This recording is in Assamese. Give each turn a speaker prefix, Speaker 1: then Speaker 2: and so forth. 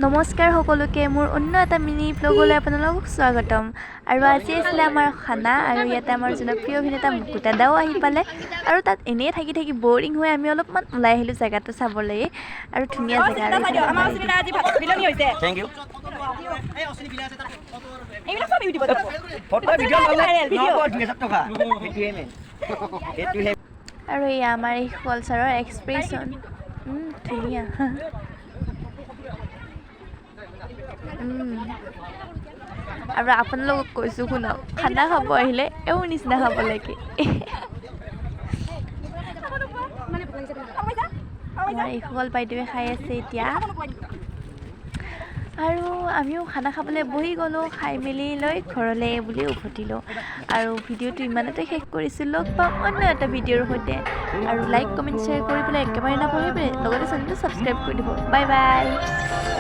Speaker 1: নমস্কাৰ সকলোকে, মোৰ অন্য এটা মিনি ভ্লগলৈ আপোনালোকক স্বাগতম। আৰু আজি আছিলে আমাৰ খানা আৰু ইয়াতে আমাৰ জনপ্ৰিয় অভিনেতা মুকুতা দাও আহি পালে। আৰু তাত এনেই থাকি থাকি বৰিং হৈ আমি অলপমান ওলাই আহিলোঁ জেগাটো চাবলৈ আৰু ধুনীয়া জেগা আৰু এইফালে
Speaker 2: আমাৰ অশ্বিনী আজি ভাত বিলনি হৈছে।
Speaker 3: Thank U.
Speaker 2: এইবিলাক চব ইউটিউবত যাব।
Speaker 3: ফটো ভিডিঅ' ল'লে
Speaker 2: ভাইৰেল ভিডিঅ'।
Speaker 3: নহ'ব 2000 টকা। সেইটোহে মেইন, সেইটোহে।
Speaker 1: আৰু এয়া আমাৰ এই ছাৰৰ এক্সপ্ৰেছন, ধুনীয়া। আৰু আপোনালোকক কৈছোঁ শুনক, খানা খাব আহিলে এওঁ নিচিনা খাব লাগে। আমাৰ এইসকল বাইদেৱে খাই আছে এতিয়া আৰু আমিও খানা খাবলৈ বহি গ'লোঁ। খাই মেলি লৈ ঘৰলৈ বুলি উভতিলোঁ আৰু ভিডিঅ'টো ইমানতে শেষ কৰিছোঁ। লগ পাম অন্য এটা ভিডিঅ'ৰ সৈতে। আৰু লাইক, কমেণ্ট, শ্বেয়াৰ কৰিবলৈ একেবাৰে নাপাহৰিব। লগতে চেনেলটো ছাবস্ক্ৰাইব কৰি দিব। Bye bye.